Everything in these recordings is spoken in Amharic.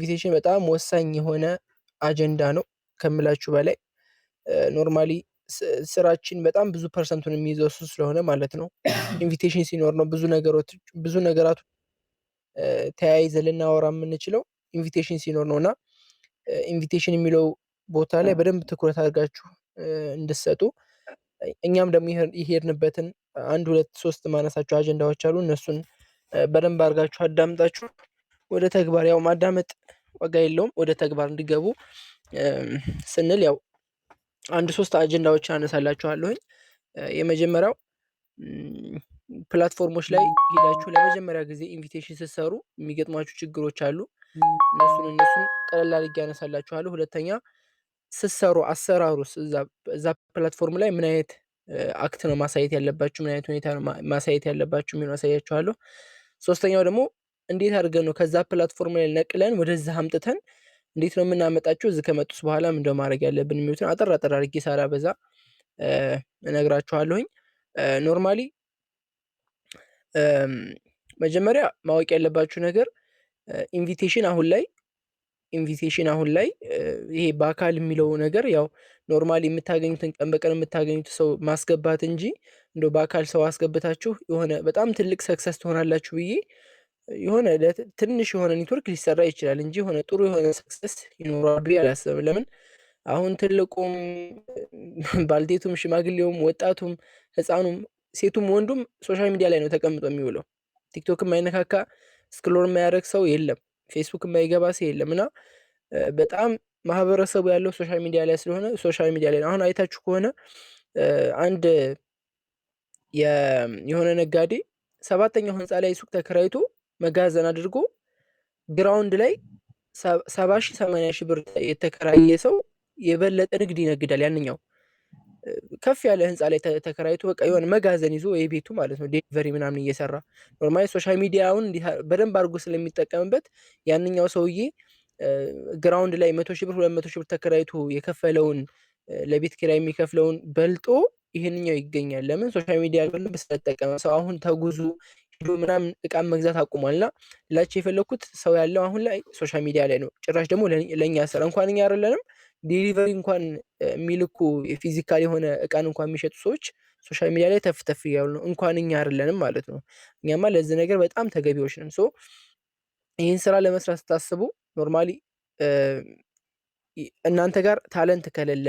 Invitation በጣም ወሳኝ የሆነ አጀንዳ ነው ከምላችሁ በላይ። Normally ስራችን በጣም ብዙ percent ኡን የሚይዘው እሱ ስለሆነ ማለት ነው። Invitation ሲኖር ነው ብዙ ነገሮች፣ ብዙ ነገራቱ ተያይዘን ልናወራ የምንችለው invitation ሲኖር ነው። እና invitation የሚለው ቦታ ላይ በደንብ ትኩረት አድርጋችሁ እንድትሰጡ፣ እኛም ደግሞ የሄድንበትን አንድ፣ ሁለት፣ ሶስት ማነሳቸው አጀንዳዎች አሉ። እነሱን በደንብ አድርጋችሁ አዳምጣችሁ ወደ ተግባር፣ ያው ማዳመጥ ዋጋ የለውም፣ ወደ ተግባር እንዲገቡ ስንል ያው አንድ ሶስት አጀንዳዎች አነሳላችኋለሁኝ። የመጀመሪያው platform ኦች ላይ ሄዳችሁ ለመጀመሪያ ጊዜ invitation ስትሰሩ የሚገጥሟችሁ ችግሮች አሉ። እነሱን ቀለል አድርጌ አነሳላችኋለሁ። ሁለተኛ ስትሰሩ አሰራሩስ እዛ platform ላይ ምን አይነት act ነው ማሳየት ያለባችሁ፣ ምን አይነት ሁኔታ ነው ማሳየት ያለባችሁ የሚለውን አሳያችኋለሁ። ሶስተኛው ደግሞ እንዴት አድርገን ነው ከዛ platform ላይ ነቅለን ወደዛ አምጥተን እንዴት ነው የምናመጣቸው፣ እዚህ ከመጡስ በኋላ ምንድነው ማድረግ ያለብን የሚሉትን አጠር አጠር አድርጌ ሳላበዛ እነግራችኋለሁኝ። Normally መጀመሪያ ማወቅ ያለባችሁ ነገር invitation አሁን ላይ ይሄ በአካል የሚለው ነገር ያው normally የምታገኙትን ቀን በቀን የምታገኙት ሰው ማስገባት እንጂ እንደው በአካል ሰው አስገብታችሁ የሆነ በጣም ትልቅ success ትሆናላችሁ ብዬ፣ የሆነ ትንሽ የሆነ ኔትወርክ ሊሰራ ይችላል እንጂ የሆነ ጥሩ የሆነ success ይኖረዋል ብዬ አላስብም። ለምን? አሁን ትልቁም፣ ባልቴቱም፣ ሽማግሌውም፣ ወጣቱም፣ ህፃኑም፣ ሴቱም፣ ወንዱም social media ላይ ነው ተቀምጦ የሚውለው። ቲክቶክ የማይነካካ፣ scroll የማያደርግ ሰው የለም። ፌስቡክ የማይገባ ሰው የለም። እና በጣም ማህበረሰቡ ያለው social media ላይ ስለሆነ social media ላይ ነው። አሁን አይታችሁ ከሆነ አንድ የሆነ ነጋዴ ሰባተኛው ህንፃ ላይ ሱቅ ተከራይቶ መጋዘን አድርጎ ground ላይ 70,000 80,000 ብር የተከራየ ሰው የበለጠ ንግድ ይነግዳል። ያንኛው ከፍ ያለ ህንፃ ላይ ተከራይቶ በቃ የሆነ መጋዘን ይዞ የቤቱ ማለት ነው delivery ምናምን እየሰራ፣ normally social media ውን በደንብ አድርጎ ስለሚጠቀምበት ያንኛው ሰውዬ ground ላይ 100,000 ብር፣ 200,000 ብር ተከራይቶ የከፈለውን፣ ለቤት ኪራይ የሚከፍለውን በልጦ ይህንኛው ይገኛል። ለምን? Social media በደንብ ስለተጠቀመ። ሰው አሁን ተጉዞ ሄዶ ምናምን እቃን መግዛት አቁሟል። እና ላቸው የፈለኩት ሰው ያለው አሁን ላይ social media ላይ ነው። ጭራሽ ደግሞ ለእኛ ስራ እንኳን እኛ አይደለንም delivery እንኳን የሚልኩ physical የሆነ እቃን እንኳን የሚሸጡ ሰዎች social media ላይ ተፍ ተፍ እያሉ ነው። እንኳን እኛ አይደለንም ማለት ነው። እኛማ ለዚህ ነገር በጣም ተገቢዎች ነን። So ይህን ስራ ለመስራት ስታስቡ normally እናንተ ጋር talent ከሌለ፣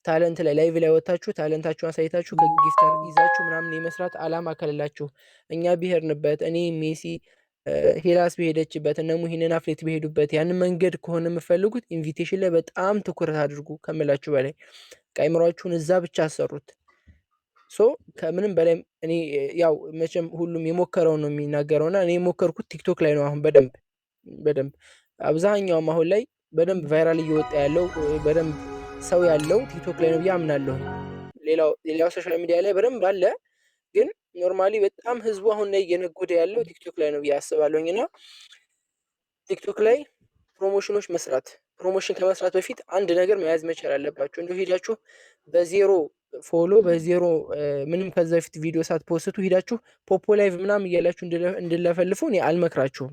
talent ላይ live ላይ ወጥታችሁ talent ኣችሁን አሳይታችሁ ከ gifter ይዛችሁ ምናምን የመስራት አላማ ከሌላችሁ፣ እኛ ብሄርንበት፣ እኔ፣ ሜሲ፣ ሄላስ በሄደችበት፣ እነ ሙሂንን አፍሌት በሄዱበት ያንን መንገድ ከሆነ የምፈልጉት invitation ላይ በጣም ትኩረት አድርጉ ከምላችሁ በላይ። አይምሯችሁን እዛ ብቻ አሰሩት። So ከምንም በላይ እኔ ያው መቼም ሁሉም የሞከረውን ነው የሚናገረው እና እኔ የሞከርኩት ቲክቶክ ላይ ነው። አሁን በደንብ በደንብ አብዛኛውም አሁን ላይ በደንብ viral እየወጣ ያለው፣ በደንብ ሰው ያለው ቲክቶክ ላይ ነው ብዬ አምናለሁ። ሌላው social media ላይ በደንብ አለ፣ ግን normally በጣም ህዝቡ አሁን ላይ እየነጎደ ያለው ቲክቶክ ላይ ነው ብዬ አስባለሁኝ። እና ቲክቶክ ላይ promotion ኦች መስራት፣ promotion ከመስራት በፊት አንድ ነገር መያዝ መቻል አለባችሁ። እንዲሁ ሄዳችሁ በ zero follow፣ በ zero ምንም ከዛ በፊት ቪዲዮ ሳት post ቱ ሄዳችሁ ፖፖ live ምናምን እያላችሁ እንድለፈልፉ እኔ አልመክራችሁም።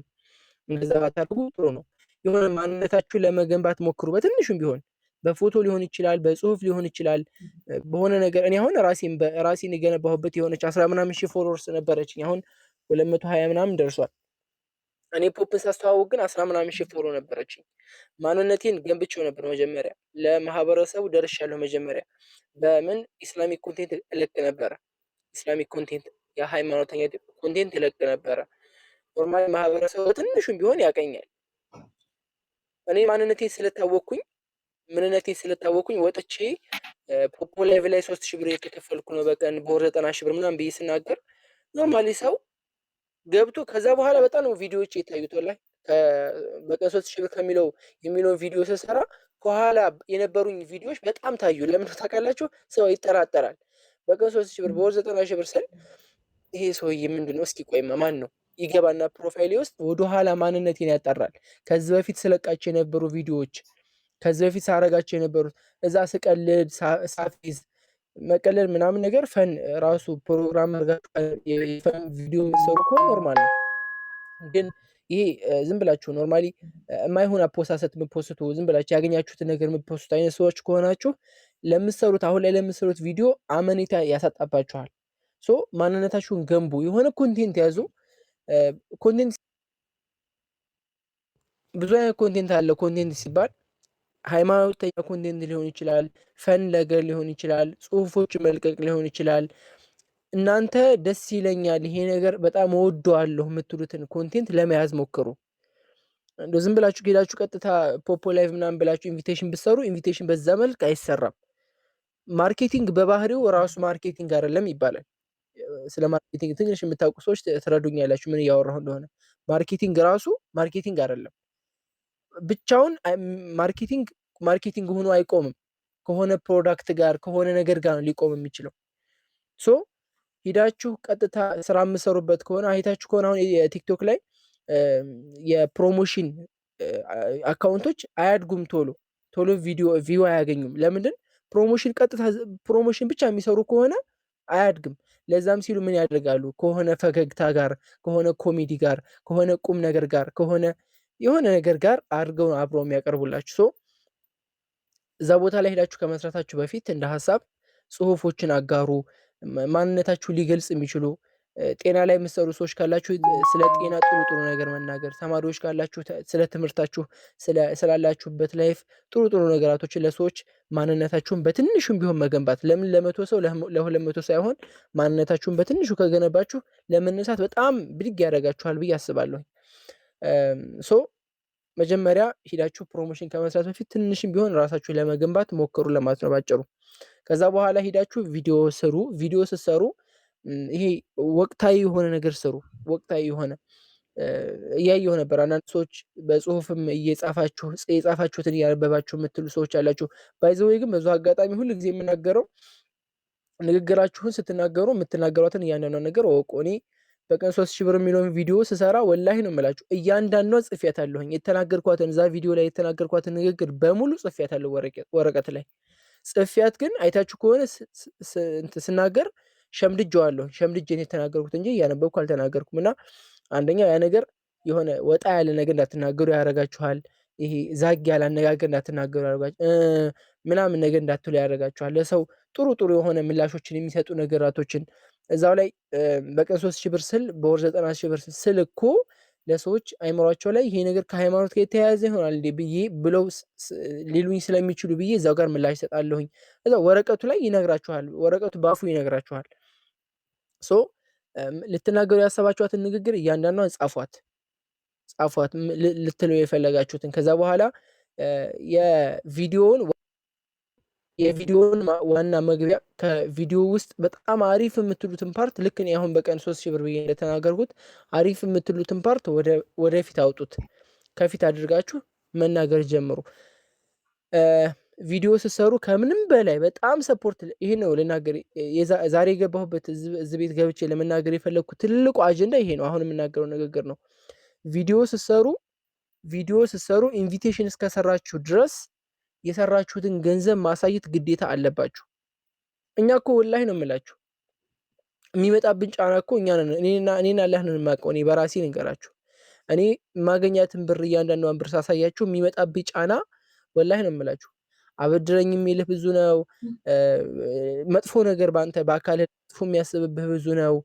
እንደዛ ባታደርጉ ጥሩ ነው። የሆነ ማንነታችሁን ለመገንባት ሞክሩ። በትንሹም ቢሆን በፎቶ ሊሆን ይችላል፣ በጽሁፍ ሊሆን ይችላል፣ በሆነ ነገር። እኔ አሁን ራሴን በራሴን የገነባሁበት የሆነች አስራ ምናምን ሺህ followers ነበረችኝ። አሁን 220 ምናምን ደርሷል። እኔ ፖፕን ሳስተዋውቅ ግን አስራ ምናምን ሺህ follow ነበረችኝ። ማንነቴን ገንብቼው ነበር መጀመሪያ። ለማህበረሰቡ ደርሻለሁ መጀመሪያ። በምን? Islamic content እለቅ ነበረ። Islamic content፣ የሃይማኖተኛ content እለቅ ነበረ። Normally ማህበረሰቡ በትንሹም ቢሆን ያቀኛል። እኔ ማንነቴን ስለታወቅኩኝ፣ ምንነቴን ስለታወቅኩኝ ወጥቼ ፖፖ live ላይ 3,000 ብር የተከፈልኩ ነው በቀን፣ በወር 90,000 ብር ምናምን ብዬ ስናገር normally ሰው ገብቶ ከዛ በኋላ በጣም ነው ቪዲዮዎች የታዩት። ወላሂ በቀን 3,000 ብር ከሚለው የሚለውን ቪዲዮ ስሰራ ከኋላ የነበሩኝ ቪዲዮዎች በጣም ታዩ። ለምን ታውቃላችሁ? ሰው ይጠራጠራል። በቀን 3,000 ብር፣ በወር 90,000 ብር ስል ይሄ ሰውዬ ምንድን ነው? እስኪ ቆይማ ማን ነው? ይገባና profile ኤ ውስጥ ወደኋላ ማንነቴን ያጣራል። ከዚህ በፊት ስለቃቸው የነበሩ ቪዲዮዎች፣ ከዚህ በፊት ሳረጋቸው የነበሩት፣ እዛ ስቀልድ፣ ሳፊዝ፣ መቀለድ ምናምን ነገር fun ራሱ ፕሮግራም አድርጋችሁ የ fun ቪዲዮ የምትሰሩ ከሆነ normal ነው። ግን ይሄ ዝም ብላችሁ normally የማይሆን አፖሳሰት የምትፖስቱ፣ ዝም ብላችሁ ያገኛችሁትን ነገር የምትፖስቱ አይነት ሰዎች ከሆናችሁ ለምትሰሩት፣ አሁን ላይ ለምትሰሩት ቪዲዮ አመኔታ ያሳጣባችኋል። So ማንነታችሁን ገንቡ። የሆነ content ያዙ። Content ብዙ አይነት content አለ። Content ሲባል ሃይማኖተኛ content ሊሆን ይችላል፣ fun ነገር ሊሆን ይችላል፣ ጽሁፎች መልቀቅ ሊሆን ይችላል። እናንተ ደስ ይለኛል፣ ይሄ ነገር በጣም እወደዋለሁ የምትሉትን content ለመያዝ ሞክሩ። እንደው ዝም ብላችሁ ሄዳችሁ ቀጥታ ፖፖ live ምናምን ብላችሁ invitation ብትሰሩ invitation በዛ መልክ አይሰራም። Marketing በባህሪው ራሱ marketing አይደለም ይባላል። ስለ marketing ትንሽ የምታውቁ ሰዎች ትረዱኛላችሁ ምን እያወራሁ እንደሆነ። Marketing ራሱ marketing አይደለም። ብቻውን marketing marketing ሆኖ አይቆምም። ከሆነ product ጋር፣ ከሆነ ነገር ጋር ነው ሊቆም የሚችለው። So ሂዳችሁ ቀጥታ ስራ የምሰሩበት ከሆነ፣ አይታችሁ ከሆነ አሁን የቲክቶክ ላይ የ promotion account ኦች አያድጉም፣ ቶሎ ቶሎ ቪዲዮ view አያገኙም። ለምንድን? Promotion ቀጥታ promotion ብቻ የሚሰሩ ከሆነ አያድግም። ለዛም ሲሉ ምን ያደርጋሉ? ከሆነ ፈገግታ ጋር፣ ከሆነ ኮሜዲ ጋር፣ ከሆነ ቁም ነገር ጋር፣ ከሆነ የሆነ ነገር ጋር አድርገው አብረው የሚያቀርቡላችሁ። So እዛ ቦታ ላይ ሄዳችሁ ከመስራታችሁ በፊት እንደ ሀሳብ ጽሁፎችን አጋሩ። ማንነታችሁ ሊገልጽ የሚችሉ፣ ጤና ላይ የምትሰሩ ሰዎች ካላችሁ ስለ ጤና ጥሩ ጥሩ ነገር መናገር፣ ተማሪዎች ካላችሁ ስለ ትምህርታችሁ፣ ስላላችሁበት life ጥሩ ጥሩ ነገራቶችን ለሰዎች ማንነታችሁን በትንሹም ቢሆን መገንባት። ለምን ለ100 ሰው፣ ለ200 ሳይሆን ማንነታችሁን በትንሹ ከገነባችሁ ለመነሳት በጣም ብድግ ያደርጋችኋል ብዬ አስባለሁ። So መጀመሪያ ሂዳችሁ promotion ከመስራት በፊት ትንሽም ቢሆን ራሳችሁ ለመገንባት ሞክሩ ለማለት ነው ባጭሩ። ከዛ በኋላ ሂዳችሁ ቪዲዮ ስሩ። ቪዲዮ ስትሰሩ ይሄ ወቅታዊ የሆነ ነገር ስሩ። ወቅታዊ የሆነ እያየሁ ነበር። አንዳንድ ሰዎች በጽሁፍም እየጻፋችሁ የጻፋችሁትን እያነበባችሁ የምትሉ ሰዎች አላችሁ። By the way ግን በዚሁ አጋጣሚ ሁል ጊዜ የምናገረው ንግግራችሁን ስትናገሩ የምትናገሯትን እያንዳንዷን ነገር እወቁ። እኔ በቀን 3000 ብር የሚለውን ቪዲዮ ስሰራ ወላሂ ነው የምላችሁ እያንዳንዷን ጽፌያታለሁኝ። የተናገርኳትን፣ እዛ ቪዲዮ ላይ የተናገርኳትን ንግግር በሙሉ ጽፌያታለሁ ወረቀት ላይ። ጽፌያት ግን አይታችሁ ከሆነ ስናገር ሸምድጄዋለሁ። ሸምድጄ ነው የተናገርኩት እንጂ እያነበብኩ አልተናገርኩም። እና አንደኛ ያ ነገር የሆነ ወጣ ያለ ነገር እንዳትናገሩ ያደርጋችኋል። ይሄ ዛግ ያለ አነጋገር እንዳትናገሩ ያደርጋችኋል። ምናምን ነገር እንዳትሉ ያደርጋችኋል። ለሰው ጥሩ ጥሩ የሆነ ምላሾችን የሚሰጡ ነገራቶችን እዛው ላይ በቀን 3000 ብር ስል፣ በወር 90,000 ብር ስል እኮ ለሰዎች አይምሯቸው ላይ ይሄ ነገር ከሃይማኖት ጋር የተያያዘ ይሆናል እንዴ ብዬ ብለው ሊሉኝ ስለሚችሉ ብዬ እዛው ጋር ምላሽ እሰጣለሁኝ። እዛው ወረቀቱ ላይ ይነግራችኋል። ወረቀቱ ባፉ ይነግራችኋል። So ልትናገሩ ያሰባችኋትን ንግግር እያንዳንዷን ጻፏት፣ ጻፏት ልትሉ የፈለጋችሁትን። ከዛ በኋላ የቪዲዮውን ዋና መግቢያ ከቪዲዮ ውስጥ በጣም አሪፍ የምትሉትን part፣ ልክ እኔ አሁን በቀን 3000 ብር ብዬ እንደተናገርኩት አሪፍ የምትሉትን part ወደፊት አውጡት። ከፊት አድርጋችሁ መናገር ጀምሩ። ቪዲዮ ስትሰሩ ከምንም በላይ በጣም support፣ ይሄ ነው ልናገር ዛሬ የገባሁበት፣ እዚህ ቤት ገብቼ ለመናገር የፈለግኩት ትልቁ አጀንዳ ይሄ ነው። አሁን የምናገረው ንግግር ነው። ቪዲዮ ስትሰሩ invitation እስከሰራችሁ ድረስ የሰራችሁትን ገንዘብ ማሳየት ግዴታ አለባችሁ። እኛ እኮ ወላሂ ነው የምላችሁ የሚመጣብን ጫና እኮ እኛ ነን፣ እኔና አላህ ነን የማውቀው። እኔ በራሴ ልንገራችሁ፣ እኔ የማገኛትን ብር እያንዳንዷን ብር ሳሳያችሁ የሚመጣብኝ ጫና ወላሂ ነው የምላችሁ። አበድረኝ የሚልህ ብዙ ነው። መጥፎ ነገር በአንተ በአካልህ መጥፎ የሚያስብብህ ብዙ ነው።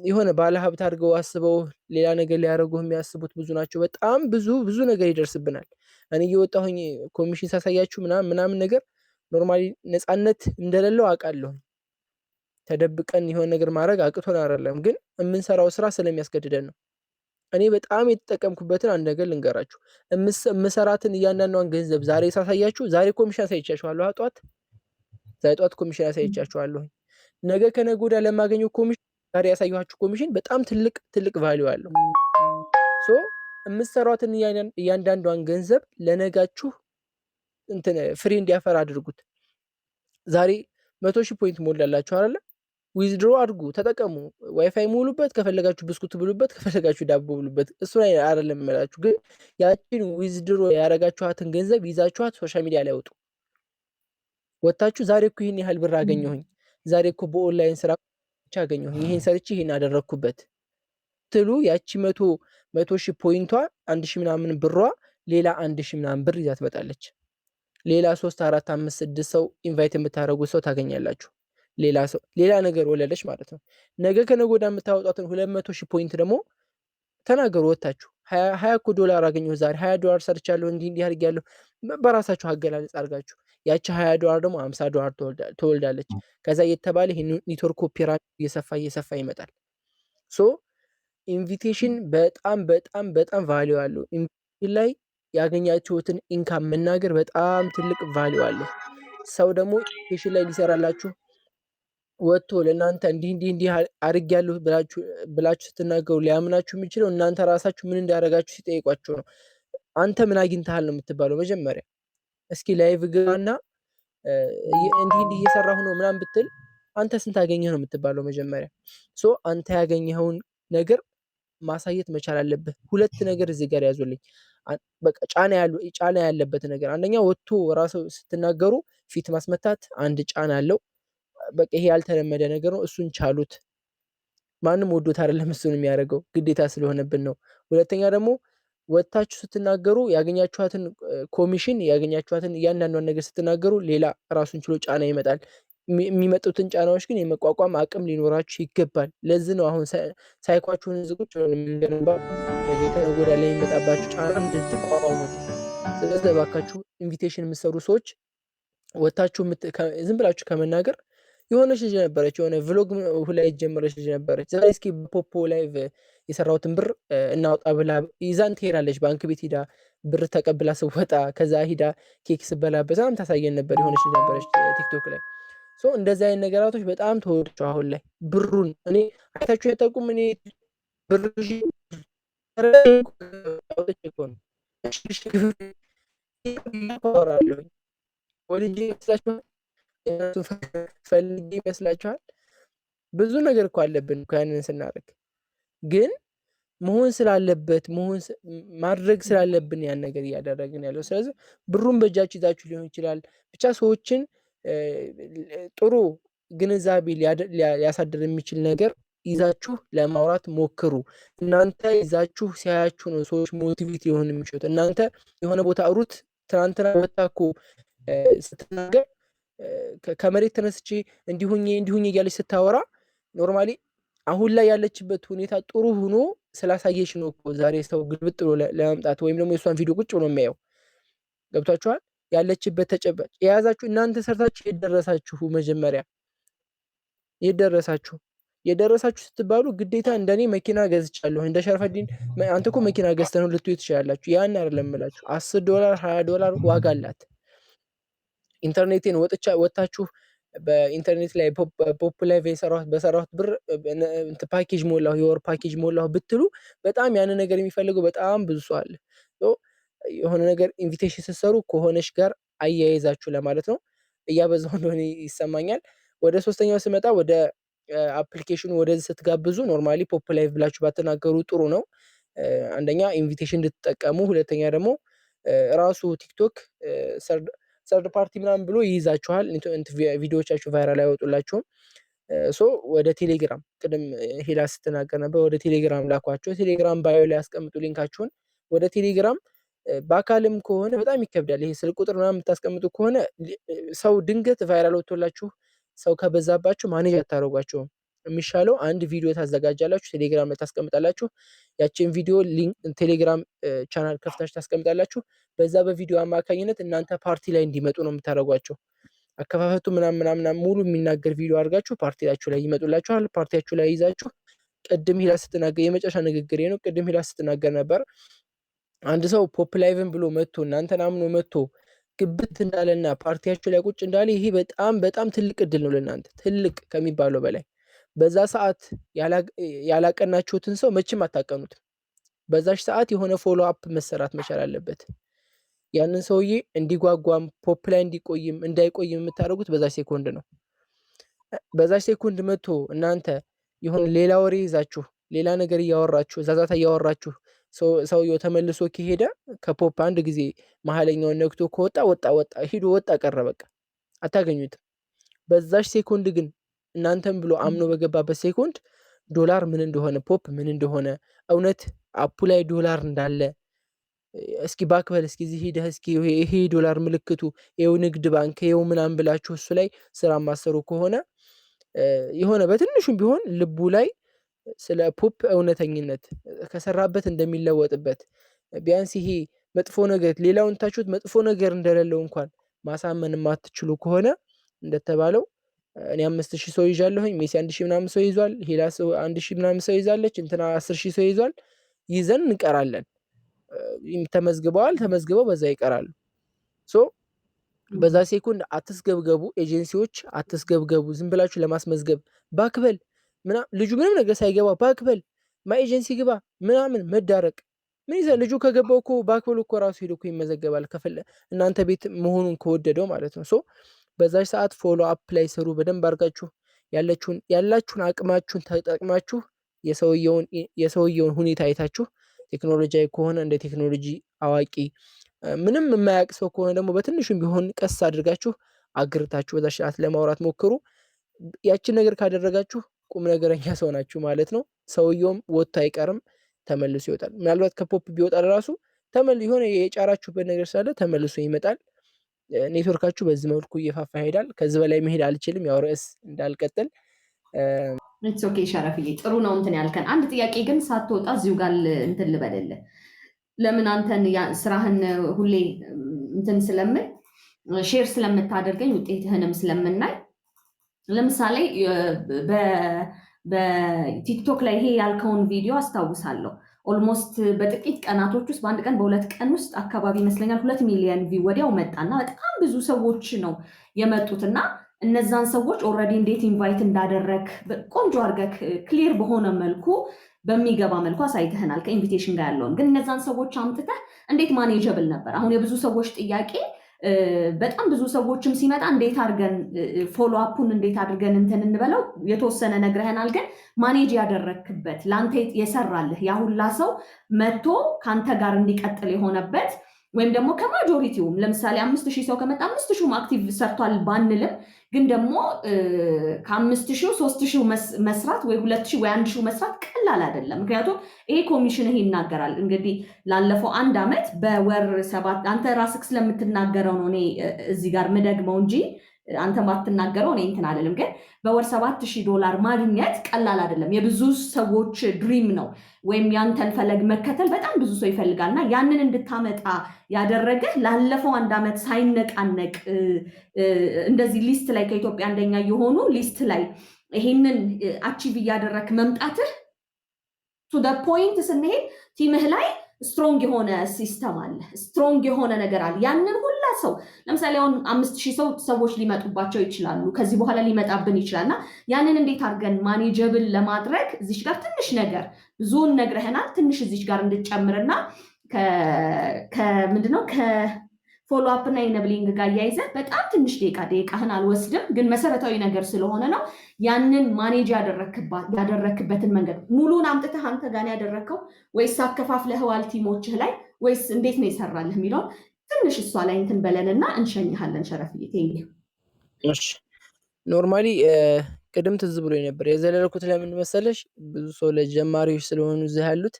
የሆነ ባለ ሀብት አድርገው አስበው ሌላ ነገር ሊያደርጉህ የሚያስቡት ብዙ ናቸው። በጣም ብዙ ብዙ ነገር ይደርስብናል። እኔ እየወጣሁኝ ኮሚሽን ሳሳያችሁ ምናምን ምናምን ነገር normally ነፃነት እንደሌለው አውቃለሁ። ተደብቀን የሆነ ነገር ማድረግ አቅቶን አይደለም፣ ግን የምንሰራው ስራ ስለሚያስገድደን ነው። እኔ በጣም የተጠቀምኩበትን አንድ ነገር ልንገራችሁ። የምሰራትን እያንዳንዷን ገንዘብ ዛሬ ሳሳያችሁ፣ ዛሬ ኮሚሽን አሳይቻችኋለሁ። ጠዋት፣ ዛሬ ጠዋት ኮሚሽን አሳይቻችኋለሁ። ነገ ከነገ ወዲያ ለማገኘው ኮሚሽን ዛሬ ያሳየኋችሁ ኮሚሽን በጣም ትልቅ ትልቅ value አለው። So የምትሰሯትን እያንዳንዷን ገንዘብ ለነጋችሁ እንትን ፍሬ እንዲያፈራ አድርጉት። ዛሬ 100,000 point ሞላላችሁ አይደለ? Withdraw አድርጉ፣ ተጠቀሙ። ዋይፋይ ሙሉበት፣ ከፈለጋችሁ ብስኩት ብሉበት፣ ከፈለጋችሁ ዳቦ ብሉበት። እሱ ላይ አይደለም የምላችሁ፣ ግን ያችን withdraw ያደረጋችኋትን ገንዘብ ይዛችኋት social media ላይ አውጡ። ወጥታችሁ ዛሬ እኮ ይህን ያህል ብር አገኘሁኝ፣ ዛሬ እኮ በኦንላይን ስራ ብቻ አገኘሁኝ፣ ይህን ሰርቼ ይህን አደረግኩበት ትሉ ያቺ መቶ 100,000 point ቷ 1,000 ምናምን ብሯ ሌላ 1,000 ምናምን ብር ይዛ ትመጣለች። ሌላ 3፣ 4፣ 5፣ 6 ሰው invite የምታደርጉት ሰው ታገኛላችሁ። ሌላ ሰው ሌላ ነገር ወለደች ማለት ነው። ነገ ከነገ ወዲያ የምታወጧትን 200,000 point ደግሞ ተናገሩ ወታችሁ 20 እኮ ዶላር አገኘሁ ዛሬ፣ 20 ዶላር ሰርቻለሁ፣ እንዲህ እንዲህ አድርጌያለሁ። በራሳችሁ አገላለጽ አድርጋችሁ ያቺ 20 ዶላር ደግሞ 50 ዶላር ትወልዳለች። ከዛ እየተባለ ይሄ ኔትወርክ pyramid እየሰፋ እየሰፋ ይመጣል። So invitation በጣም በጣም በጣም value አለው። Invitation ላይ ያገኛችሁትን income መናገር በጣም ትልቅ value አለው። ሰው ደግሞ invitation ላይ ሊሰራላችሁ ወጥቶ ለእናንተ እንዲህ እንዲህ እንዲህ አድርጌያለሁ ብላችሁ ስትናገሩ ሊያምናችሁ የሚችለው እናንተ ራሳችሁ ምን እንዳደረጋችሁ ሲጠይቋችሁ ነው። አንተ ምን አግኝተሃል ነው የምትባለው መጀመሪያ። እስኪ live ግባና እንዲህ እንዲህ እየሰራሁ ነው ምናምን ብትል አንተ ስንት አገኘህ ነው የምትባለው መጀመሪያ። So አንተ ያገኘኸውን ነገር ማሳየት መቻል አለብህ። ሁለት ነገር እዚህ ጋር ያዙልኝ። በቃ ጫና ያለበት ነገር፣ አንደኛ ወጥቶ ራሱ ስትናገሩ ፊት ማስመታት አንድ ጫና አለው። በቃ ይሄ ያልተለመደ ነገር ነው። እሱን ቻሉት። ማንም ወዶት አይደለም እሱን የሚያደርገው፣ ግዴታ ስለሆነብን ነው። ሁለተኛ ደግሞ ወጥታችሁ ስትናገሩ ያገኛችኋትን ኮሚሽን፣ ያገኛችኋትን እያንዳንዷን ነገር ስትናገሩ ሌላ ራሱን ችሎ ጫና ይመጣል። የሚመጡትን ጫናዎች ግን የመቋቋም አቅም ሊኖራችሁ ይገባል። ለዚህ ነው አሁን ሳይኳችሁን እዚህ ቁጭ ብለን የምንገነባው፣ ነገ ከነገ ወዲያ ላይ የሚመጣባችሁ ጫና እንድትቋቋሙት። ስለዚህ እባካችሁ invitation የምትሰሩ ሰዎች ወጥታችሁ ዝም ብላችሁ ከመናገር፣ የሆነች ልጅ ነበረች፣ የሆነ vlog ሁላ የጀመረች ልጅ ነበረች። ዛሬ እስኪ Poppo Live የሰራሁትን ብር እናውጣ ብላ ይዛን ትሄዳለች። ባንክ ቤት ሂዳ ብር ተቀብላ ስወጣ ከዛ ሂዳ ኬክ ስበላበት ምናምን ታሳየን ነበር። የሆነች ልጅ ነበረች ቲክቶክ ላይ። So እንደዚህ አይነት ነገራቶች በጣም ተወደው አሁን ላይ ብሩን እኔ አይታችሁ ያጠቁም እኔ ብር አውጥቼ እኮ ነው አወራለሁኝ። ወልጄ ይመስላችኋል? ፈልጌ ይመስላችኋል? ብዙ ነገር እኮ አለብን እኮ። ያንን ስናደርግ ግን መሆን ስላለበት፣ መሆን ማድረግ ስላለብን ያን ነገር እያደረግን ያለው። ስለዚህ ብሩን በእጃችሁ ይዛችሁ ሊሆን ይችላል። ብቻ ሰዎችን ጥሩ ግንዛቤ ሊያሳድር የሚችል ነገር ይዛችሁ ለማውራት ሞክሩ። እናንተ ይዛችሁ ሲያያችሁ ነው ሰዎች motivate ሊሆን የሚችሉት። እናንተ የሆነ ቦታ ሩት ትናንትና ወጥታ እኮ ስትናገር ከመሬት ተነስቼ እንዲሁኜ እንዲሁኜ እያለች ስታወራ normally አሁን ላይ ያለችበት ሁኔታ ጥሩ ሆኖ ስላሳየች ነው እኮ ዛሬ ሰው ግልብጥ ብሎ ለመምጣት ወይም ደግሞ የእሷን ቪዲዮ ቁጭ ብሎ የሚያየው። ገብቷችኋል? ያለችበት ተጨባጭ የያዛችሁ እናንተ ሰርታችሁ የደረሳችሁ፣ መጀመሪያ የደረሳችሁ የደረሳችሁ ስትባሉ ግዴታ እንደኔ መኪና ገዝቻለሁ፣ እንደ ሸርፈዲን አንተ እኮ መኪና ገዝተህ ነው ልትሉ ትችላላችሁ። ያን አይደለም የምላችሁ። 10 ዶላር፣ 20 ዶላር ዋጋ አላት። ኢንተርኔቴን ወጥቻ ወጥታችሁ በኢንተርኔት ላይ Poppo Live በሰራሁት ብር ፓኬጅ ሞላሁ፣ የወር ፓኬጅ ሞላሁ ብትሉ በጣም ያንን ነገር የሚፈልገው በጣም ብዙ ሰው አለ። የሆነ ነገር invitation ስትሰሩ ከሆነች ጋር አያይዛችሁ ለማለት ነው። እያበዛው እንደሆነ ይሰማኛል። ወደ ሶስተኛው ስመጣ ወደ application ኑ ወደዚህ ስትጋብዙ normally Poppo Live ብላችሁ ባትናገሩ ጥሩ ነው። አንደኛ invitation እንድትጠቀሙ፣ ሁለተኛ ደግሞ ራሱ ቲክቶክ third party ምናምን ብሎ ይይዛችኋል። ቪዲዮዎቻችሁ viral አይወጡላችሁም። So ወደ ቴሌግራም፣ ቅድም ሄላ ስትናገር ነበር። ወደ ቴሌግራም ላኳቸው። ቴሌግራም bio ላይ ያስቀምጡ link ኣችሁን። ወደ ቴሌግራም በአካልም ከሆነ በጣም ይከብዳል። ይሄ ስልክ ቁጥር ምናምን የምታስቀምጡ ከሆነ ሰው ድንገት viral ወጥቶላችሁ ሰው ከበዛባችሁ manage አታደርጓቸውም። የሚሻለው አንድ ቪዲዮ ታዘጋጃላችሁ፣ ቴሌግራም ላይ ታስቀምጣላችሁ። ያችን ቪዲዮ link ቴሌግራም ቻናል ከፍታችሁ ታስቀምጣላችሁ። በዛ በቪዲዮ አማካኝነት እናንተ ፓርቲ ላይ እንዲመጡ ነው የምታደርጓቸው። አከፋፈቱ ምናምን ምናምን ሙሉ የሚናገር ቪዲዮ አድርጋችሁ ፓርቲያችሁ ላይ ይመጡላችኋል። ፓርቲያችሁ ላይ ይዛችሁ ቅድም ሂላ ስትናገር፣ የመጨረሻ ንግግሬ ነው። ቅድም ሂላ ስትናገር ነበር። አንድ ሰው Poppo Live ን ብሎ መጥቶ እናንተን አምኖ መጥቶ ግብት እንዳለና ፓርቲያችሁ ላይ ቁጭ እንዳለ ይሄ በጣም በጣም ትልቅ እድል ነው ለእናንተ፣ ትልቅ ከሚባለው በላይ። በዛ ሰዓት ያላቀናችሁትን ሰው መቼም አታቀኑትም። በዛች ሰዓት የሆነ follow up መሰራት መቻል አለበት። ያንን ሰውዬ እንዲጓጓም Poppo ላይ እንዲቆይም እንዳይቆይም የምታደርጉት በዛች ሴኮንድ ነው። በዛች ሴኮንድ መጥቶ እናንተ የሆነ ሌላ ወሬ ይዛችሁ፣ ሌላ ነገር እያወራችሁ፣ ዛዛታ እያወራችሁ ሰውየው ተመልሶ ከሄደ፣ ከ Poppo አንድ ጊዜ መሀለኛውን ነክቶ ከወጣ ወጣ ወጣ ሂዶ ወጣ ቀረ፣ በቃ አታገኙትም። በዛች ሴኮንድ ግን እናንተም ብሎ አምኖ በገባበት ሴኮንድ ዶላር ምን እንደሆነ፣ Poppo ምን እንደሆነ፣ እውነት App ኡ ላይ ዶላር እንዳለ፣ እስኪ back በል፣ እስኪ እዚህ ሂደህ እስኪ ይሄ ዶላር ምልክቱ ይኸው ንግድ ባንክ ይኸው ምናምን ብላችሁ እሱ ላይ ስራ ማሰሩ ከሆነ፣ የሆነ በትንሹም ቢሆን ልቡ ላይ ስለ ፖፕ እውነተኝነት፣ ከሰራበት እንደሚለወጥበት፣ ቢያንስ ይሄ መጥፎ ነገር ሌላውን ታችሁት መጥፎ ነገር እንደሌለው እንኳን ማሳመን የማትችሉ ከሆነ፣ እንደተባለው እኔ 5,000 ሰው ይዣለሁኝ፣ ሜሲ 1,000 ምናምን ሰው ይዟል፣ ሄላስ 1,000 ምናምን ሰው ይዛለች፣ እንትና 10,000 ሰው ይዟል። ይዘን እንቀራለን። ተመዝግበዋል፣ ተመዝግበው በዛ ይቀራሉ። So በዛ ሴኮንድ አትስገብገቡ፣ ኤጀንሲዎች አትስገብገቡ። ዝም ብላችሁ ለማስመዝገብ back በል ልጁ ምንም ነገር ሳይገባ back በል my agency ግባ ምናምን መዳረቅ ምን ይዘ ልጁ ከገባው እኮ back በል እኮ ራሱ ሄዶ እኮ ይመዘገባል፣ ከፈለ እናንተ ቤት መሆኑን ከወደደው ማለት ነው። So በዛች ሰዓት follow up ላይ ስሩ በደንብ አድርጋችሁ። ያላችሁን አቅማችሁን ተጠቅማችሁ፣ የሰውየውን ሁኔታ አይታችሁ፣ ቴክኖሎጂያዊ ከሆነ እንደ ቴክኖሎጂ አዋቂ፣ ምንም የማያውቅ ሰው ከሆነ ደግሞ በትንሹም ቢሆን ቀስ አድርጋችሁ አግርታችሁ በዛ ሰዓት ለማውራት ሞክሩ። ያችን ነገር ካደረጋችሁ ቁም ነገረኛ ሰው ናችሁ ማለት ነው። ሰውየውም ወጥቶ አይቀርም፣ ተመልሶ ይወጣል። ምናልባት ከፖፕ ቢወጣ ራሱ የሆነ የጫራችሁበት ነገር ስላለ ተመልሶ ይመጣል። ኔትወርካችሁ በዚህ መልኩ እየፋፋ ይሄዳል። ከዚህ በላይ መሄድ አልችልም፣ ያው ርዕስ እንዳልቀጥል። It's okay ሸረፍዬ፣ ጥሩ ነው እንትን ያልከን። አንድ ጥያቄ ግን ሳትወጣ እዚሁ ጋር እንትን ልበልልህ። ለምን አንተን ስራህን ሁሌ እንትን ስለምል share ስለምታደርገኝ ውጤትህንም ስለምናይ፣ ለምሳሌ በቲክቶክ ላይ ይሄ ያልከውን ቪዲዮ አስታውሳለሁ። Almost በጥቂት ቀናቶች ውስጥ፣ በአንድ ቀን በሁለት ቀን ውስጥ አካባቢ ይመስለኛል፣ 2 ሚሊዮን view ወዲያው መጣና በጣም ብዙ ሰዎች ነው የመጡትና እነዛን ሰዎች already እንዴት invite እንዳደረግ ቆንጆ አድርገህ clear በሆነ መልኩ በሚገባ መልኩ አሳይተህናል፣ ከ invitation ጋር ያለውን። ግን እነዛን ሰዎች አምጥተህ እንዴት manageable ነበር? አሁን የብዙ ሰዎች ጥያቄ፣ በጣም ብዙ ሰዎችም ሲመጣ እንዴት አድርገን follow up ኡን እንዴት አድርገን እንትን እንበለው፣ የተወሰነ ነግረህናል። ግን manage ያደረግክበት፣ ለአንተ የሰራልህ፣ ያ ሁላ ሰው መጥቶ ከአንተ ጋር እንዲቀጥል የሆነበት፣ ወይም ደግሞ ከ majority ውም ለምሳሌ 5,000 ሰው ከመጣ 5,000ም active ሰርቷል ባንልም፣ ግን ደግሞ ከ5,000 3,000 መስራት ወይ 2,000 ወይ 1,000 መስራት ቀላል አይደለም። ምክንያቱም ይሄ ኮሚሽንህ ይናገራል። እንግዲህ ላለፈው አንድ ዓመት በወር ሰባት፣ አንተ ራስህ ስለምትናገረው ነው እኔ እዚህ ጋር ምደግመው እንጂ አንተ ማትናገረው እኔ እንትን አልልም። ግን በወር 7,000 ዶላር ማግኘት ቀላል አይደለም። የብዙ ሰዎች dream ነው። ወይም ያንተን ፈለግ መከተል በጣም ብዙ ሰው ይፈልጋል። እና ያንን እንድታመጣ ያደረገህ፣ ላለፈው አንድ ዓመት ሳይነቃነቅ እንደዚህ list ላይ ከኢትዮጵያ አንደኛ የሆኑ list ላይ ይሄንን achieve እያደረክ መምጣትህ፣ to the point ስንሄድ team ህ ላይ strong የሆነ system አለ፣ strong የሆነ ነገር አለ። ያንን ሁላ ሰው ለምሳሌ አሁን 5,000 ሰው ሰዎች ሊመጡባቸው ይችላሉ፣ ከዚህ በኋላ ሊመጣብን ይችላል። እና ያንን እንዴት አድርገን manageable ለማድረግ እዚች ጋር ትንሽ ነገር፣ ብዙውን ነግረህናል፣ ትንሽ እዚች ጋር እንድጨምርና ከምንድነው ከ follow up እና enabling ጋር እያይዘህ በጣም ትንሽ ደቂቃ፣ ደቂቃህን አልወስድም፣ ግን መሰረታዊ ነገር ስለሆነ ነው። ያንን manage ያደረክበትን መንገድ ሙሉን አምጥተህ አንተ ጋር ያደረግከው ወይስ አከፋፍለህዋል team ኦችህ ላይ ወይስ እንዴት ነው የሰራልህ የሚለውን ትንሽ እሷ ላይ እንትን በለንና እንሸኝሃለን። ሸረፍዬ፣ thank you። እሺ፣ normally ቅድም ትዝ ብሎኝ ነበር የዘለልኩት። ለምን መሰለሽ? ብዙ ሰው ለጀማሪዎች ስለሆኑ እዚህ ያሉት፣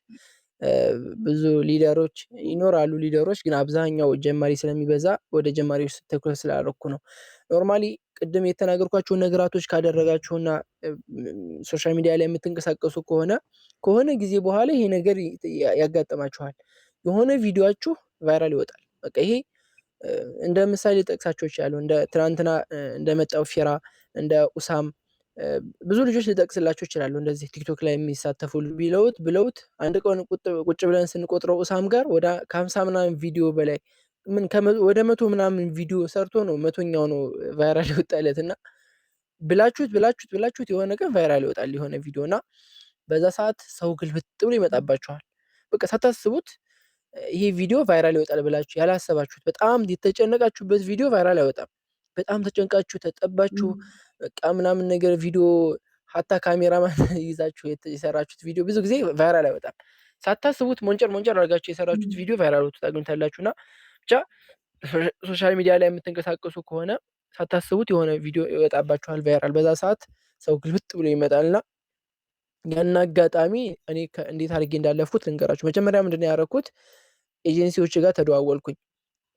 ብዙ leader ኦች ይኖራሉ። Leader ኦች ግን አብዛኛው ጀማሪ ስለሚበዛ ወደ ጀማሪዎች ትኩረት ስላደረኩ ነው። Normally ቅድም የተናገርኳቸውን ነገራቶች ካደረጋችሁና social media ላይ የምትንቀሳቀሱ ከሆነ፣ ከሆነ ጊዜ በኋላ ይሄ ነገር ያጋጥማችኋል። የሆነ ቪዲዮአችሁ viral ይወጣል። በቃ ይሄ እንደ ምሳሌ ልጠቅሳቸው እችላለሁ። እንደ ትናንትና እንደመጣው ፊራ፣ እንደ ኡሳም፣ ብዙ ልጆች ልጠቅስላቸው እችላለሁ። እንደዚህ ቲክቶክ ላይ የሚሳተፉ ቢለውት ብለውት አንድ ቀን ቁጭ ብለን ስንቆጥረው ኡሳም ጋር ወደ ከ50 ምናምን ቪዲዮ በላይ ምን ወደ 100 ምናምን ቪዲዮ ሰርቶ ነው 100ኛው ነው viral የወጣለት። እና ብላችሁት ብላችሁት ብላችሁት የሆነ ቀን viral ይወጣል የሆነ ቪዲዮ እና በዛ ሰዓት ሰው ግልብጥ ብሎ ይመጣባችኋል። በቃ ሳታስቡት ይሄ ቪዲዮ viral ይወጣል ብላችሁ ያላሰባችሁት፣ በጣም የተጨነቃችሁበት ቪዲዮ viral አይወጣም። በጣም ተጨንቃችሁ ተጠባችሁ በቃ ምናምን ነገር ቪዲዮ ሀታ ካሜራማን ይዛችሁ የሰራችሁት ቪዲዮ ብዙ ጊዜ viral አይወጣም። ሳታስቡት ሞንጨር ሞንጨር አድርጋችሁ የሰራችሁት ቪዲዮ viral ወጥቶ ታገኙታላችሁ። እና ብቻ social media ላይ የምትንቀሳቀሱ ከሆነ ሳታስቡት የሆነ ቪዲዮ ይወጣባችኋል viral። በዛ ሰዓት ሰው ግልብጥ ብሎ ይመጣልና ያን አጋጣሚ እኔ እንዴት አድርጌ እንዳለፍኩት ልንገራችሁ። መጀመሪያ ምንድን ነው ያደረኩት? ኤጀንሲዎች ጋር ተደዋወልኩኝ።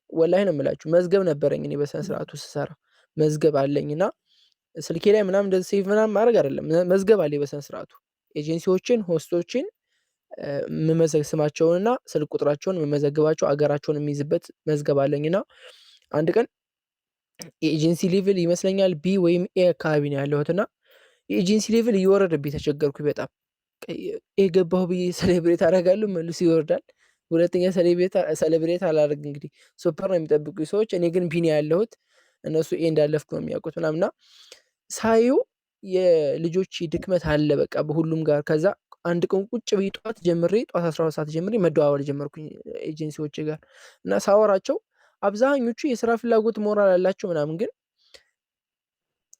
ወላሂ ነው የምላችሁ፣ መዝገብ ነበረኝ እኔ በስነ ስርዓቱ ስሰራ መዝገብ አለኝ እና ስልኬ ላይ ምናምን እንደዚህ save ምናምን ማድረግ አይደለም፣ መዝገብ አለኝ በስነ ስርዓቱ ኤጀንሲዎችን፣ host ኦችን ስማቸውንና ስልክ ቁጥራቸውን የምመዘግባቸው አገራቸውን የሚይዝበት መዝገብ አለኝና አንድ ቀን የ agency level ይመስለኛል B ወይም A አካባቢ ነው ያለሁት እና የ agency level እየወረደብኝ ተቸገርኩኝ በጣም። A ገባሁ ብዬ celebrate አደርጋለሁ፣ መልሶ ይወርዳል። ሁለተኛ celebrate አላደርግ፣ እንግዲህ super ነው የሚጠብቁኝ ሰዎች፣ እኔ ግን B ነው ያለሁት፣ እነሱ A እንዳለፍኩ ነው የሚያውቁት ምናምን። እና ሳየው የልጆች ድክመት አለ በቃ በሁሉም ጋር። ከዛ አንድ ቀን ቁጭ ብዬ ጠዋት ጀምሬ፣ ጠዋት 12 ሰዓት ጀምሬ መደዋወል ጀመርኩኝ ኤጀንሲዎች ጋር። እና ሳወራቸው አብዛኞቹ የስራ ፍላጎት ሞራል አላቸው ምናምን፣ ግን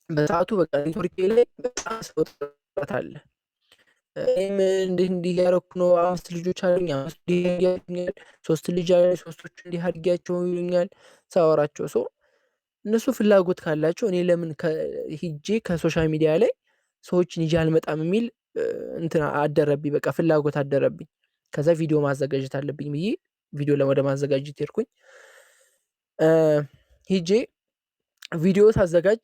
በሰዓቱ በቃ ኔትወርኬ ላይ በጣም ሰው ጥረት አለ። እኔም እንዲህ እንዲህ እያደረኩ ነው፣ አምስት ልጆች አሉኝ፣ አምስቱ እንዲህ ይሉኛል፣ ሶስት ልጅ አሉኝ፣ ሶስቶቹ እንዲህ አድርጊያቸው ይሉኛል። ሳወራቸው so እነሱ ፍላጎት ካላቸው እኔ ለምን ሂጄ ከ social media ላይ ሰዎችን ይዤ አልመጣም የሚል እንትን አደረብኝ፣ በቃ ፍላጎት አደረብኝ። ከዛ ቪዲዮ ማዘጋጀት አለብኝ ብዬ ቪዲዮ ወደ ማዘጋጀት ሄድኩኝ። ሂጄ ቪዲዮ ሳዘጋጅ፣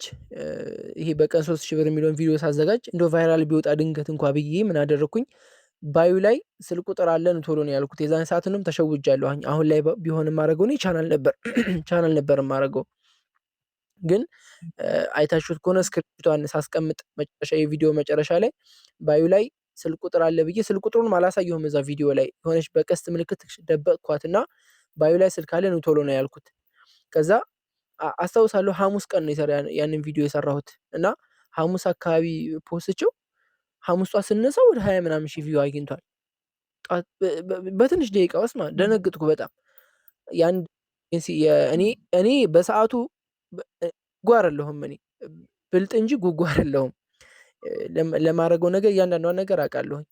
ይሄ በቀን 3000 ብር የሚለውን ቪዲዮ ሳዘጋጅ እንደው viral ቢወጣ ድንገት እንኳ ብዬ ምን አደረኩኝ? Bio ላይ ስልክ ቁጥር አለን ቶሎ ነው ያልኩት። የዛን ሰዓትንም ተሸውጃለሁ። አሁን ላይ ቢሆን የማደርገው እኔ ቻናል ነበር የማደርገው። ግን አይታችሁት ከሆነ script ቷን ሳስቀምጥ መጨረሻ፣ የቪዲዮ መጨረሻ ላይ bio ላይ ስልክ ቁጥር አለ ብዬ ስልክ ቁጥሩን አላሳየሁም። እዛ ቪዲዮ ላይ የሆነች በቀስት ምልክት ደበቅኳትና bio ላይ ስልክ አለ ቶሎ ነው ያልኩት። ከዛ አስታውሳለሁ፣ ሐሙስ ቀን ነው ያንን ቪዲዮ የሰራሁት እና ሐሙስ አካባቢ post ቼው ሐሙስ ጧት ስነሳ ወደ 20 ምናምን ሺህ view አግኝቷል። በትንሽ ደቂቃ ውስጥ ማለት። ደነገጥኩ በጣም። ያን እኔ በሰዓቱ ጉጉ አይደለሁም፣ እኔ ብልጥ እንጂ ጉጉ አይደለሁም። ለማድረገው ነገር እያንዳንዷን ነገር አውቃለሁኝ።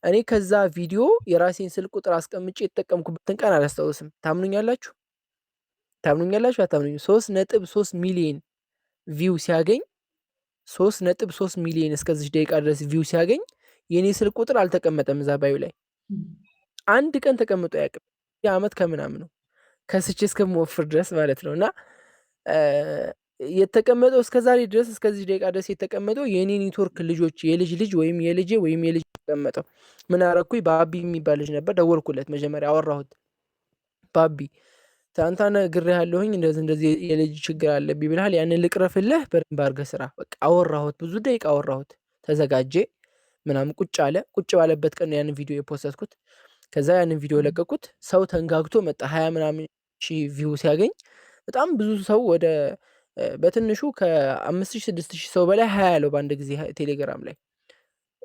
እኔ ከዛ ቪዲዮ የራሴን ስልክ ቁጥር አስቀምጬ የተጠቀምኩበትን ቀን አላስታውስም። ታምኑኛላችሁ? ታምኑኛላችሁ? አታምኑኝም? 3.3 ሚሊዮን view ሲያገኝ፣ 3.3 ሚሊዮን እስከዚች ደቂቃ ድረስ view ሲያገኝ የኔ ስልክ ቁጥር አልተቀመጠም እዛ bio ላይ። አንድ ቀን ተቀምጦ አያውቅም። የአመት ከምናምን ነው ከስቼ እስከምወፍር ድረስ ማለት ነው። እና የተቀመጠው እስከ ዛሬ ድረስ፣ እስከዚህ ደቂቃ ድረስ የተቀመጠው የኔ ኔትወርክ ልጆች የልጅ ልጅ ወይም የልጄ ወይም የልጅ የተቀመጠው። ምን አረኩኝ? ባቢ የሚባል ልጅ ነበር። ደወልኩለት፣ መጀመሪያ አወራሁት። ባቢ፣ ትናንትና ነግሬሃለሁኝ፣ እንደዚህ እንደዚህ የልጅ ችግር አለብኝ ብለሃል። ያንን ልቅረፍልህ፣ በደንብ አድርገህ ስራ። በቃ አወራሁት፣ ብዙ ደቂቃ አወራሁት። ተዘጋጀ ምናምን ቁጭ አለ። ቁጭ ባለበት ቀን ያንን ቪዲዮ የ post ኩት። ከዛ ያንን ቪዲዮ ለቀቁት። ሰው ተንጋግቶ መጣ። 20 ምናምን ሺህ view ሲያገኝ በጣም ብዙ ሰው፣ ወደ በትንሹ ከ5000 6000 ሰው በላይ hi ያለው በአንድ ጊዜ ቴሌግራም ላይ።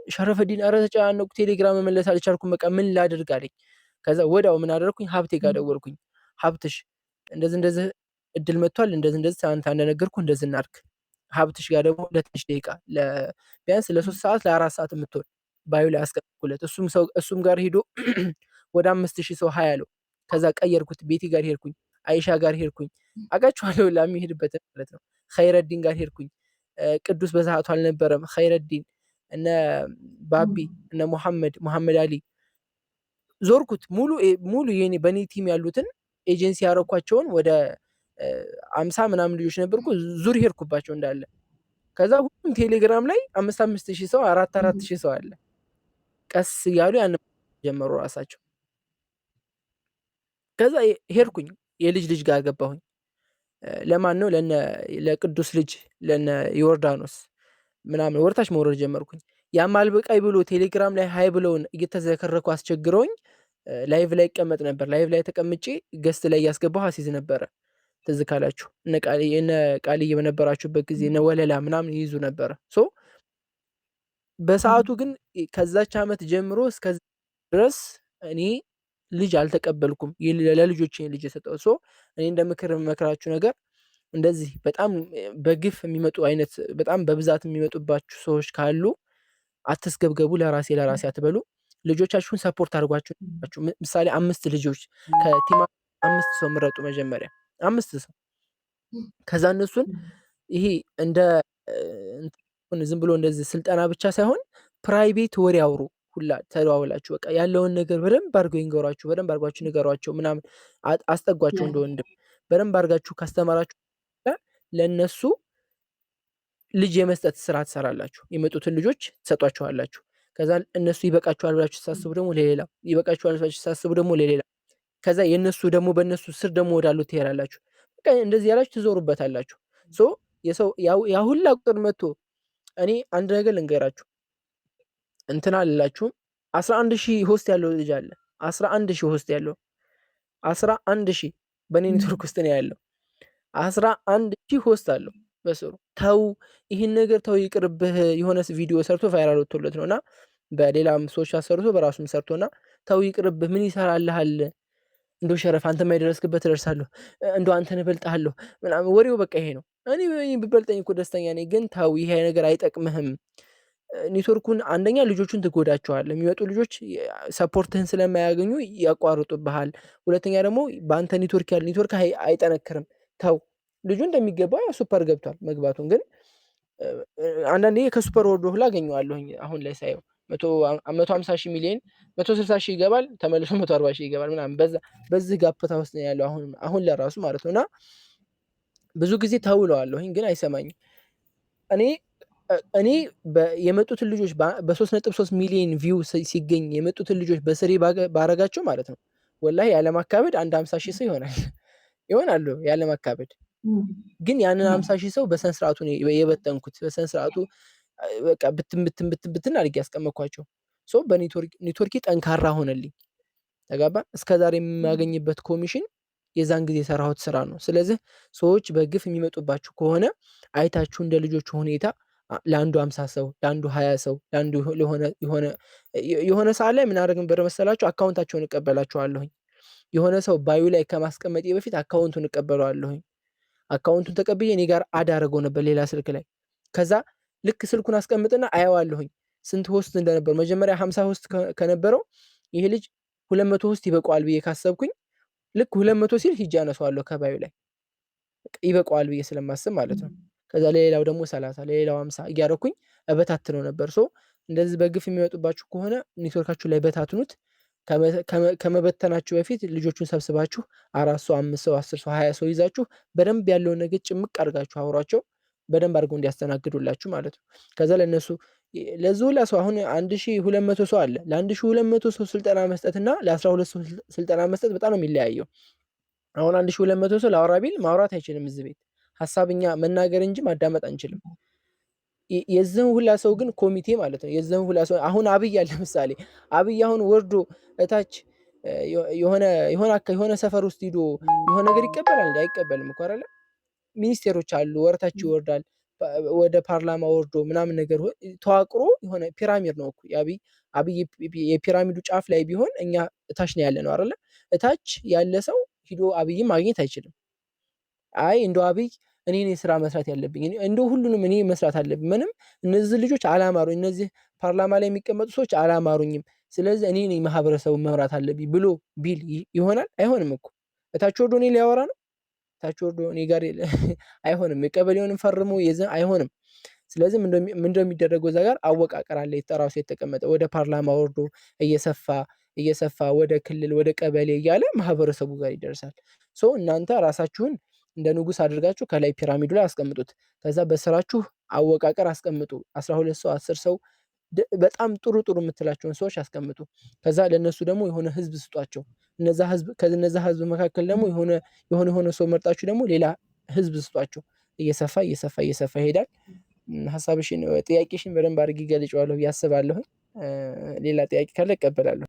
ሸረፈዲን፣ ኧረ ተጨናነቅኩ፣ ቴሌግራም መመለስ አልቻልኩም፣ በቃ ምን ላድርግ አለኝ። ከዛ ወዲያው ምን አደረኩኝ? ሀብቴ ጋር ደወልኩኝ። ሀብትሽ፣ እንደዚህ እንደዚህ እድል መጥቷል፣ እንደዚህ እንደዚህ ትናንት እንደነገርኩህ እንደዚህ እናድርግ። ሀብትሽ ጋር ደግሞ ለትንሽ ደቂቃ፣ ቢያንስ ለ3 ሰዓት ለ4 ሰዓት የምትሆን bio ላይ አስቀመጥኩለት። እሱም ሰው እሱም ጋር ሄዶ ወደ 5000 ሰው hi አለው። ከዛ ቀየርኩት። ቤቲ ጋር ሄድኩኝ፣ አይሻ ጋር ሄድኩኝ። አውቃችኋለሁ የሚሄድበትን ማለት ነው። ኸይረዲን ጋር ሄድኩኝ። ቅዱስ በሰዓቱ አልነበረም። ኸይረዲን፣ እነ ባቢ፣ እነ ሙሐመድ፣ ሙሐመድ አሊ ዞርኩት። ሙሉ ሙሉ የኔ በኔ team ያሉትን ኤጀንሲ ያረኳቸውን ወደ 50 ምናምን ልጆች ነበርኩ። ዙር ሄድኩባቸው እንዳለ። ከዛ ሁሉም ቴሌግራም ላይ አምስት አምስት ሺህ ሰው፣ አራት አራት ሺህ ሰው አለ። ቀስ እያሉ ያን ጀመሩ ራሳቸው። ከዛ ሄድኩኝ የልጅ ልጅ ጋር ገባሁኝ። ለማን ነው? ለነ ለቅዱስ ልጅ፣ ለነ ዮርዳኖስ ምናምን ወደታች መውረድ ጀመርኩኝ። ያም አልበቃኝ ብሎ ቴሌግራም ላይ hi ብለውን እየተዘከረኩ አስቸግረውኝ live ላይ ይቀመጥ ነበር። Live ላይ ተቀምጬ guest ላይ እያስገባሁ አሲዝ ነበረ። ትዝ ካላችሁ እነ ቃልዬ በነበራችሁበት ጊዜ እነ ወለላ ምናምን ይይዙ ነበረ። So በሰዓቱ ግን ከዛች ዓመት ጀምሮ እስከ ድረስ እኔ ልጅ አልተቀበልኩም። ለልጆቼ ልጅ የሰጠው። So እኔ እንደ ምክር የምመክራችሁ ነገር እንደዚህ በጣም በግፍ የሚመጡ አይነት፣ በጣም በብዛት የሚመጡባችሁ ሰዎች ካሉ አትስገብገቡ። ለራሴ ለራሴ አትበሉ። ልጆቻችሁን support አድርጓችሁ። ምሳሌ አምስት ልጆች ከ team አምስት ሰው ምረጡ። መጀመሪያ አምስት ሰው፣ ከዛ እነሱን ይሄ እንደ ዝም ብሎ እንደዚህ ስልጠና ብቻ ሳይሆን Private ወሬ አውሩ ሁላ ተደዋውላችሁ በቃ ያለውን ነገር በደንብ አድርገው ይንገሯችሁ፣ በደንብ አድርጓችሁ ንገሯቸው ምናምን አስጠጓቸው እንደ ወንድም በደንብ አድርጋችሁ ካስተማራችሁ ለእነሱ ልጅ የመስጠት ስራ ትሰራላችሁ። የመጡትን ልጆች ትሰጧቸዋላችሁ። ከዛ እነሱ ይበቃችኋል ብላችሁ ስታስቡ ደግሞ ለሌላ፣ ይበቃችኋል ብላችሁ ስታስቡ ደግሞ ለሌላ፣ ከዛ የእነሱ ደግሞ በእነሱ ስር ደግሞ ወዳሉት ትሄዳላችሁ። በቃ እንደዚህ ያላችሁ ትዞሩበታላችሁ። So የሰው ያ ሁላ ቁጥር መጥቶ እኔ አንድ ነገር ልንገራችሁ፣ እንትን አልላችሁም። 11,000 host ያለው ልጅ አለ። 11,000 host ያለው፣ 11,000 በእኔ ኔትወርክ ውስጥ ነው ያለው። 11,000 host አለው በስሩ። ተው ይህን ነገር ተው ይቅርብህ። የሆነ ቪዲዮ ሰርቶ viral ወጥቶለት ነው እና በሌላም ሰዎች አሰርቶ በራሱም ሰርቶና ተው ይቅርብህ፣ ምን ይሰራልሃል? እንደው ሸረፍ አንተ የማይደረስክበት እደርሳለሁ፣ እንደው አንተን እበልጥሃለሁ ምናምን ወሬው በቃ ይሄ ነው። እኔ ብበልጠኝ እኮ ደስተኛ ነኝ፣ ግን ተው ይሄ ነገር አይጠቅምህም። ኔትወርኩን አንደኛ ልጆቹን ትጎዳቸዋለህ። የሚመጡ ልጆች support ህን ስለማያገኙ ያቋርጡብሃል። ሁለተኛ ደግሞ በአንተ ኔትወርክ ያለ ኔትወርክ አይጠነክርም። ተው። ልጁ እንደሚገባው ያው super ገብቷል። መግባቱን ግን አንዳንዴ ከ super ወርዶ ሁላ አገኘዋለሁኝ። አሁን ላይ ሳየው 150,000 ሚሊዮን፣ 160,000 ይገባል፣ ተመልሶ 140,000 ይገባል ምናምን በዚህ gap ታ ውስጥ ነው ያለው አሁን አሁን ለራሱ ማለት ነው። እና ብዙ ጊዜ ተውለዋለሁኝ ግን አይሰማኝም። እኔ የመጡትን ልጆች በ3.3 ሚሊዮን view ሲገኝ የመጡትን ልጆች በስሬ ባረጋቸው ማለት ነው፣ ወላሂ ያለማካበድ አንድ 50,000 ሰው ይሆናል ይሆናሉ ያለማካበድ። ግን ያንን 50,000 ሰው በስነ ስርዓቱ ነው የበተንኩት። በስነ ስርዓቱ በቃ ብትን ብትን ብትን ብትን አድርጌ ያስቀመጥኳቸው። So በኔትወርክ ኔትወርኬ ጠንካራ ሆነልኝ። ተጋባ እስከዛሬ የማገኝበት ኮሚሽን የዛን ጊዜ የሰራሁት ስራ ነው። ስለዚህ ሰዎች በግፍ የሚመጡባችሁ ከሆነ አይታችሁ እንደ ልጆቹ ሁኔታ ለአንዱ 50 ሰው፣ ለአንዱ 20 ሰው፣ ለአንዱ የሆነ የሆነ ሰዓት ላይ ምን አደርግ ነበር መሰላችሁ? Account ኣቸውን እቀበላቸዋለሁኝ። የሆነ ሰው bio ላይ ከማስቀመጤ በፊት account ኡን እቀበለዋለሁኝ። Account ኡን ተቀብዬ እኔ ጋር add አደረገው ነበር ሌላ ስልክ ላይ። ከዛ ልክ ስልኩን አስቀምጥና አየዋለሁኝ ስንት host እንደነበር። መጀመሪያ 50 host ከነበረው ይሄ ልጅ 200 host ይበቃዋል ብዬ ካሰብኩኝ ልክ 200 ሲል ሂጄ አነሳዋለሁ ከ bio ላይ፣ ይበቃዋል ብዬ ስለማስብ ማለት ነው። ከዛ ለሌላው ደግሞ 30፣ ለሌላው 50 እያደረኩኝ እበታትነው ነበር። So እንደዚህ በግፍ የሚመጡባችሁ ከሆነ ኔትወርካችሁ ላይ በታትኑት። ከመበተናችሁ በፊት ልጆቹን ሰብስባችሁ አራት ሰው፣ አምስት ሰው፣ 10 ሰው፣ 20 ሰው ይዛችሁ በደንብ ያለውን ነገር ጭምቅ አድርጋችሁ አውሯቸው፣ በደንብ አድርገው እንዲያስተናግዱላችሁ ማለት ነው። ከዛ ለእነሱ ለዚህ ሁላ ሰው አሁን 1200 ሰው አለ። ለ1200 ሰው ስልጠና መስጠትና ለ12 ሰው ስልጠና መስጠት በጣም ነው የሚለያየው። አሁን 1200 ሰው ላውራ ቢል ማውራት አይችልም። እዚህ ቤት ሀሳብ እኛ መናገር እንጂ ማዳመጥ አንችልም። የዚህን ሁላ ሰው ግን ኮሚቴ ማለት ነው። የዚህን ሁላ ሰው አሁን አብይ አለ፣ ለምሳሌ አብይ አሁን ወርዶ እታች የሆነ የሆነ የሆነ ሰፈር ውስጥ ሂዶ የሆነ ነገር ይቀበላል እንዴ? አይቀበልም እኮ አይደለ? ሚኒስቴሮች አሉ፣ ወደታች ይወርዳል፣ ወደ ፓርላማ ወርዶ ምናምን ነገር ተዋቅሮ የሆነ ፒራሚድ ነው እኮ የአብይ። አብይ የፒራሚዱ ጫፍ ላይ ቢሆን እኛ እታች ነው ያለ ነው አይደለ? እታች ያለ ሰው ሂዶ አብይን ማግኘት አይችልም። አይ እንደው አብይ እኔ ነኝ ስራ መስራት ያለብኝ፣ እንደው ሁሉንም እኔ መስራት አለብኝ። ምንም እነዚህ ልጆች አላማሩኝ፣ እነዚህ ፓርላማ ላይ የሚቀመጡ ሰዎች አላማሩኝም። ስለዚህ እኔ ነኝ ማህበረሰቡን መምራት አለብኝ ብሎ ቢል ይሆናል? አይሆንም እኮ። እታች ወርዶ እኔ ሊያወራ ነው። እታች ወርዶ እኔ ጋር አይሆንም። የቀበሌውንም ፈርሞ አይሆንም። ስለዚህ ምንድነው የሚደረገው? እዛ ጋር አወቃቀር አለ ራሱ የተቀመጠ። ወደ ፓርላማ ወርዶ እየሰፋ እየሰፋ ወደ ክልል፣ ወደ ቀበሌ እያለ ማህበረሰቡ ጋር ይደርሳል። So እናንተ ራሳችሁን እንደ ንጉስ አድርጋችሁ ከላይ ፒራሚዱ ላይ አስቀምጡት። ከዛ በስራችሁ አወቃቀር አስቀምጡ። 12 ሰው፣ 10 ሰው፣ በጣም ጥሩ ጥሩ የምትላቸውን ሰዎች አስቀምጡ። ከዛ ለነሱ ደግሞ የሆነ ህዝብ ስጧቸው። እነዛ ህዝብ ከነዛ ህዝብ መካከል ደግሞ የሆነ የሆነ የሆነ ሰው መርጣችሁ ደግሞ ሌላ ህዝብ ስጧቸው። እየሰፋ እየሰፋ እየሰፋ ይሄዳል። ሀሳብሽን ጥያቄሽን በደንብ አድርጌ ገልጬዋለሁ ብዬ አስባለሁኝ። ሌላ ጥያቄ ካለ እቀበላለሁ።